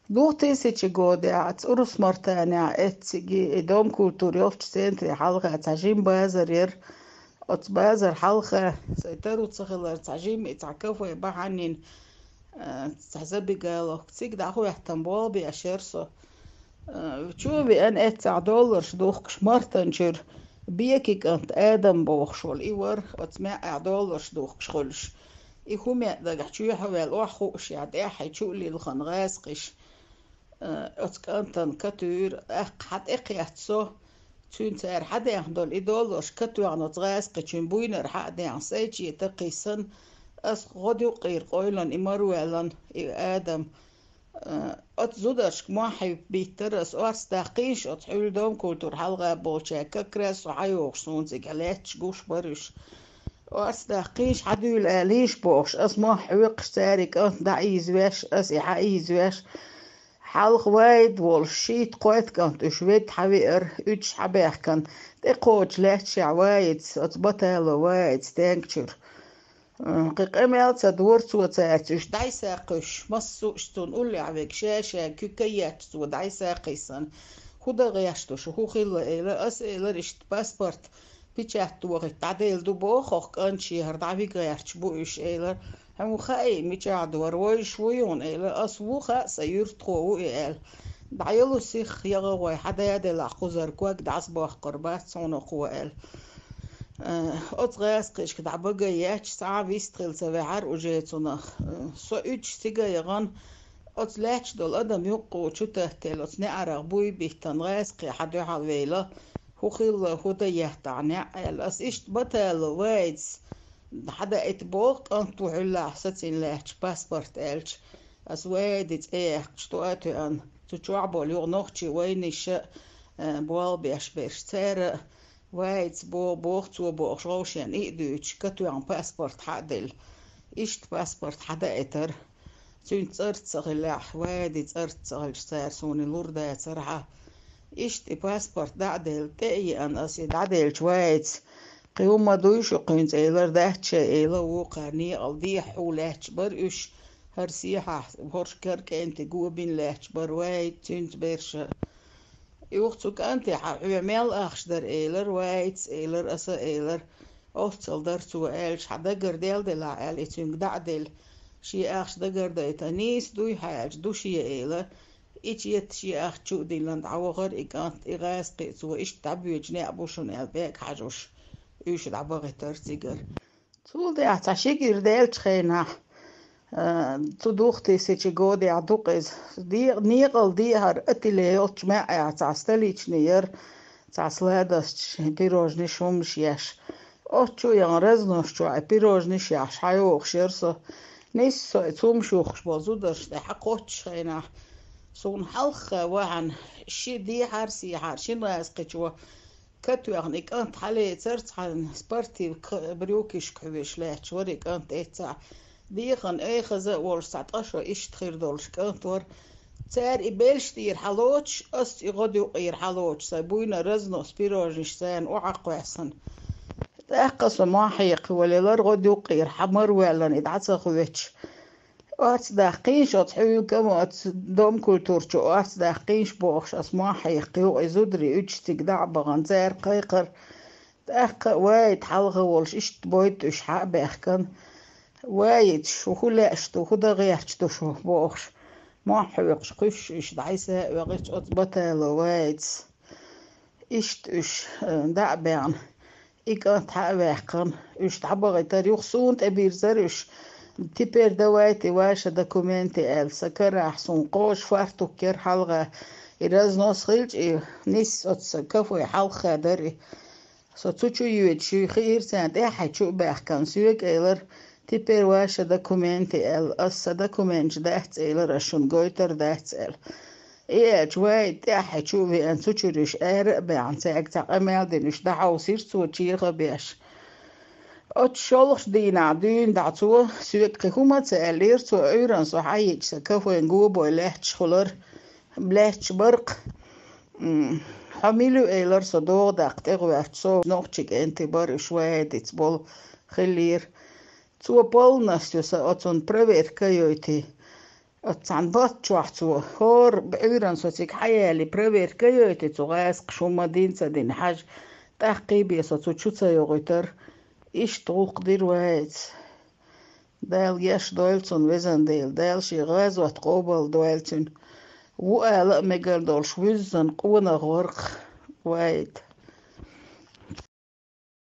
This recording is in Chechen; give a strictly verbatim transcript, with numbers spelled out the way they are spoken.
Двух тысячи годехь цӀурусмартанехь эцциги и Дом культуры йолчу центре хьалха цхьа жима базар яра. Оцу базар хьалха сайн тару ца хилар цхьа жима и цхьа кафе бахьаннина, цхьа забегаловка, цига дӀахӀоьттина болх беш яра со. Чу а веана, эццахь долларш духкуш, Мартанчуьра Беки кӀант Адам бохуш волу и вара, оцу маьӀӀехь долларш духкуш хуьлуш. И хӀума дагахь чоьхьа ваьлла охьахуушехь, тӀаьххье чу а лилхина гӀазкхиш оцу кӀантана катуьйра, тӀаккха хьан тӀекхетта со, цуьнан цара хьан дехна долу и долларш катоьхна оцу гӀазкхичуьнан буйнара хьан а дехна, сайче такхийсан, ас гӀо дукъийра къойлан и марваьллан и Адам. Оцу зударшка мохь хьуьйпа биттара ас, орца даккхийша оцу хьуьлла Дом культура хьалха болчаьрга, как раз со хьайогӀуш суна цига лаьтташ гуш бара уьш. Орца даккхийша хьадуьйла алийша бохуш, ас мохь хьоькхуш, цара и кӀант дӀаийзавеш, ас и хьаийзавеш. Хьалха Ваид волуш, шийтта-кхойтта кӀант уьш ведда хьавеара, уьдуш хьабаьхкина, тӀекхочу лаьтташехь Ваидс, оцу Батало Ваидс, Тенгачуьра. Кхин къамел ца дора цо цаьрца, уьш дӀасакхуьссуш, массо а уьш цунна уллехь верг ша-ша куьг ка етташ цо дӀасакхийсан. ХӀун дан гӀерта ду шу, хӀун хилла, элира. Ас элира, иштта паспорт печать тохийта дӀаделла ду боху хӀокху кӀанта, шен хӀара дӀавига гӀерташ бу уьш, элира. Хьуна хаьий, мичахь ду хӀара, вевзаш вуй хьуна, элира. Ас ву хаьа, сан юьртахо ву и, аьлла. ДӀайолу сиха, яха гӀой, хьан да делахь кхузара ког дӀасабоккхур бац хьуна кхо, аьлла. Оцу гӀазкхишка дӀа багай етташ, цхьа а вистхила ца ваьхьара уже цунах. Со уьдуш цига яхана, оцу лаьтташ долу адам юккъе чу таттаелла, оцу неӀарах буй биттина, гӀазкхи хьан дуьхьал вейла, хӀун хилла, хӀун дан етта ахь неӀ, аьлла. Ас иштта Батало Ваидс хьадаийта боху, кӀант ву хьуьллахь сацийна лаьтташ паспорт аьлча. Ас Ваиди цӀе яьккхича тоьа а тоьана, цу чохь болу юха нохчий вайнаша а, болх беш берш. Цара а, Ваидс боху, боху цо бохуш, гӀовшен и а дуьйцуш, катоьхна паспорт хьан а делла. Иштта паспорт хьадаийтара. Цуьнца цӀарца ца хиллехь, Ваиди цӀарца ца хилча, цара суна и лур дацара хьан. Иштта и паспорт дӀа а делла, тӀе а еана ас и дӀаделлачу Ваидс, кхин хӀума дуй шу кхуьнца, элира, дац шайн, элира, вукхара некъал дехьа хьу лаьтташ бара уьш, хӀара сехьахь, хӀорш кара кӀентий го бина лаьтташ бара Ваид, цуьнца берш а. Юха цу кӀанте хьан хьоьга мел ахча дара, элира, Ваидс, элира, аса а элира. Оццул дара цо аьлча, хьан дагара дел делахь, аьлла, и цуьнга дӀа а делла. Шен ахча дагардайта нийса дуй хьан аьлча, ду шен, элира. И чета шен ахча чу а диллина дӀавахара и кӀант, и гӀазкхи а цо, иштта дӀабоьдуш неӀ бу шуна, аьлла, бега хьажош, уьш дӀабахийтара цигара. Цул тӀаьхьа цхьа ши кӀира даьллачу хенахь, а, цу двух тысячи годехь ду-кх иза, де-, некъал дехьара ателье йолчу маьӀӀехь цхьа столичный яра, цхьа сладосташ, пирожныш, хӀуманаш еш. Оцу чу а яхана разнос чохь и пирожныш яхьаш хьайогӀуш яра со. Нисса со и цу хӀуманаш юхкуш болу зударшна тӀе хьан кхоччуш хенахь, суна хьалха вахана, ши дехьара-сехьара, шина гӀазкхичо катоьхна и кӀант хьалецара, цхьана спортив к-, брюкишка хьоьжуш лаьтташ вара и кӀант эццахь. Дехана, эхаза а волуш, цхьа ткъа шо иштта хир долуш кӀант вара. Цара и белш тӀера хьалоцуш, ас и гӀо дукъера хьалоцуш, сайн буйнара разнос пирожныш царна охьакхоьссина. ТӀаккха со мохь хьекхавелира, гӀо дукъера хьан марваьллана и дӀа ца хоьттуш. Орца даккхийша оцу хьуьлкам, оцу Дом культура чу орца даккхийша бохуш, ас мохь хьекха юкъа и зударий уьдуш цига дӀа а бахана, цара кхайкхара. ТӀаккха а Ваид хьалха волуш, иштта бойда уьш хьа а баьхкина. Ваид, шу хӀун лаьаш ду, хӀун дан гӀерташ ду шу, бохуш, мохь хьоькхуш кхуьссуш уьш дӀасаоьхуш оцу Батало Ваидс. Иштта уьш, э, дӀа а баьхна, и кӀант хьа а ваьккхина, уьш дӀабахийтара, юха суна тӀе бирзара уьш. Теперь давайте ваши документы, аьлла, сан карахь, суна кхозу фартук яра хьалха. И разнос хилча, и нисса оцу сан кафе хьалха дара и. Со цу чу йоьдуш, хиира царна тӀаьххье чу а баьхкина, соьга элира: «Теперь ваши документы», аьлла. Ас сан документаш дац, элира, ас шуна гойтур дац, аьлла. И аьлча, Ваид тӀаьххье чу а веана, цу чуьра уьш ара а баьхна, цаьрга цхьа къамел дина, уьш дӀахьовсийра цо чеха а беш. Оцу шолгӀачу дийнахь дуьйна дӀа цо, соьга кхин хӀума а ца аьллера цо, Ӏуьйранна со хьайича, сан кафен го бой лаьтташ хилар, лаьтташ бара-кх. М, хьо мила ю, элира со догӀа даккха тӀегӀоьрту, со нохчи кӀентий бара, уьш Ваидица болу хиллера. Цо полностью сан оцунна проверка а йойтий. Оццу цхьана ботт чохь цо, хӀора Ӏуьйранна со цига хьаяьлли, проверка йойту цу гӀазкхаша, хӀумма дина ца дина хьажа, тӀаккхий бен со цу чу ца йогӀуьйтура. Иштта гӀуллакх дира вайца. Дала гечдойла цунна, везан Дела, Дала шен гӀазот къобалдойла цуьнан. Ву ала а мегар долуш, вуьззина къонах вара-кх вай.